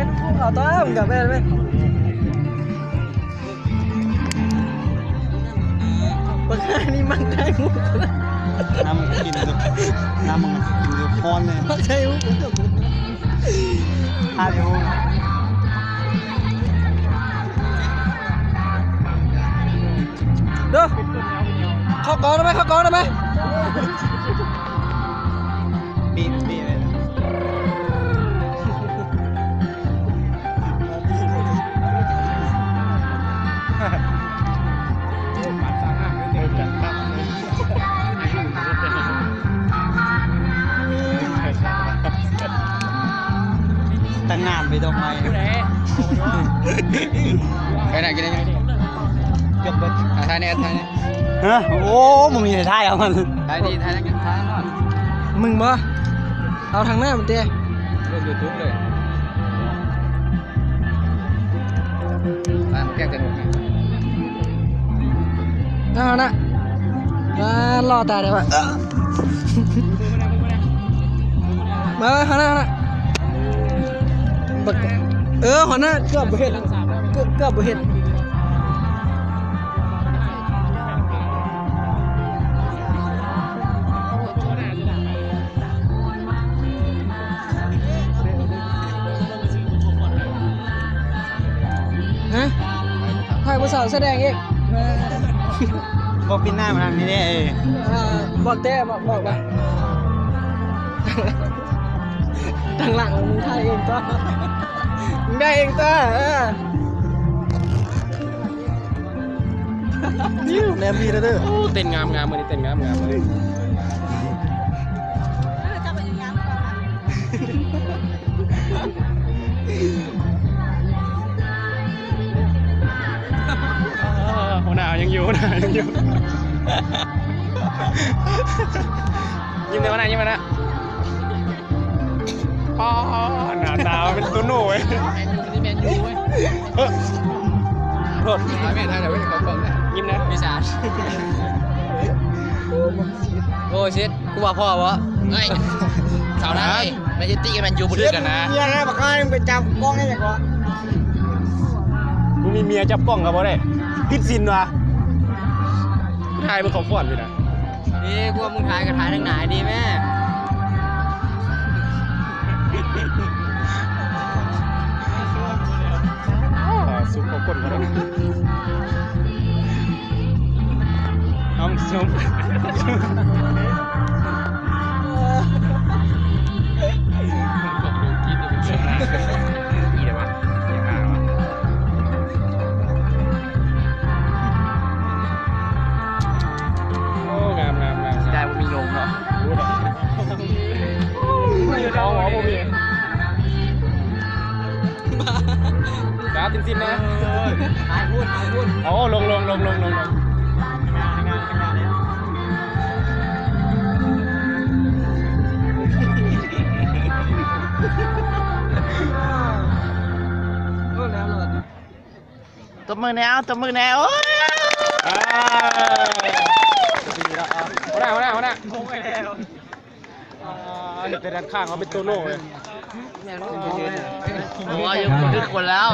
ເອົາຕາມກັບແມ່ນເວີຍ. ບັກຫານີ້ມັກຖ່າຍຮູບ. ນ້ຳມັນກິນຢູ່ ນ້ຳມັນກິນຢູ່ ຮ້ອນເລີຍ. ມັກຖ່າຍຮູບ. ເດີ ເຂົ້າກອງໄດ້ໄໝ? ເຂົ້າກອງໄດ້ໄໝ? ປີ ປີ ຕັ້ງງານໄປດອກໄມ້ ໄປນະ ກິນໄດ້ ເກືອບເບິດ ຖ່າຍແດ່ ຖ່າຍແດ່. ຮະ? ໂອ້ ບໍ່ມີໃຜຖ່າຍເອົາມັນ. ຖ່າຍດີ ຖ່າຍຍັງ ຖ່າຍນອນ. ມຶງບໍ່? ເອົາທາງໜ້າມັນເຕະ ລົງ YouTube ເລີຍ. ຕາມແກ້ງສະໜຸກ ເອົານະ ອ່າ ລໍຕາຍແລ້ວວ່າ ມາ ມາ ມາ ມາ ເອີ ຮອນນະ ເກືອບບໍ່ເຫັນ ເກືອບ ເກືອບບໍ່ເຫັນ. ຮະ? ຖ່າຍຜູ້ສາວສະແດງອີກ. ບໍ່ ປິ່ນໜ້າມາທາງນີ້ເດ້. ເອີ ບອກແຕ່ ບອກ ບອກວ່າ ທາງຫຼັງມຶງຖ່າຍເອງຕົວະ ມຶງໄດ້ເອງຕົວະ. ເອີ ແນມດີແລ້ວເດີ. ໂອ້ ເຕັ້ນງາມໆ ມື້ນີ້ເຕັ້ນງາມໆ ມື້ນີ້. ຫົວໜ້າຍັງຢູ່ ຫົວໜ້າຍັງຢູ່. ຍິ້ມແດ່ ຫົວໜ້າ ຍິ້ມແດ່ນະ. ປ້າ ໜ້າຕາເປັນໂຕໂນ່ເວີຍ. ແມນຢູເວີຍ. ເອີ ໂທດ ຖ່າຍແມ່ ຖ່າຍແລ້ວເວີຍ ເຂົ້າກ້ອງແລ້ວ. ຍິ້ມນະ ປີສາດ. ໂອ້ ຊິດ ກູວ່າພໍ້ບໍ່? ເອີຍ ເຊົານະເອີຍ. ແມນຊິຕີກັບແມນຢູບໍ່ຖືກກັນນະ. ເຮັດຫຍັງ ບັກອ້າຍ ມຶງໄປຈັບກ້ອງເຮັດຫຍັງວະ? ມຶງມີເມຍຈັບກ້ອງກໍບໍ່ໄດ້ ຜິດສິນຫວາ? ຖ່າຍມຶງເຂົ້າຟອນຢູ່ນະ. ເອີ ກວ່າມຶງຖ່າຍກໍຖ່າຍທາງໜ້າດີແມ່. ອ່າ ຊຸບເຂົ້າກົ້ນມາແລ້ວ. ນ້ອງຊຸບ ໂອ້ ງາມ ງາມ ງາມ ເສຍດາຍບໍ່ມີນົມເນາະ. ເອົາ ເອົາ ບໍ່ມີ ຈ້າ ຕິນໆ ນະ. ເອີ ຖ່າຍພຸ້ນ ຖ່າຍພຸ້ນ. ໂອ້ ລົງ ລົງ ລົງ ລົງ ລົງ ລົງ. ຕົບມືແດ່ ຕົບມືແດ່. ໂອ້ຍ ອ່າ ຫົວໜ້າ ຫົວໜ້າ ຫົວໜ້າ. ອ່າ ເຮັດແຕ່ດ້ານຂ້າງເຮົາເປັນໂຕໂນ່ເລີຍ. ໂອ້ຍ ຄືຄົນແລ້ວ.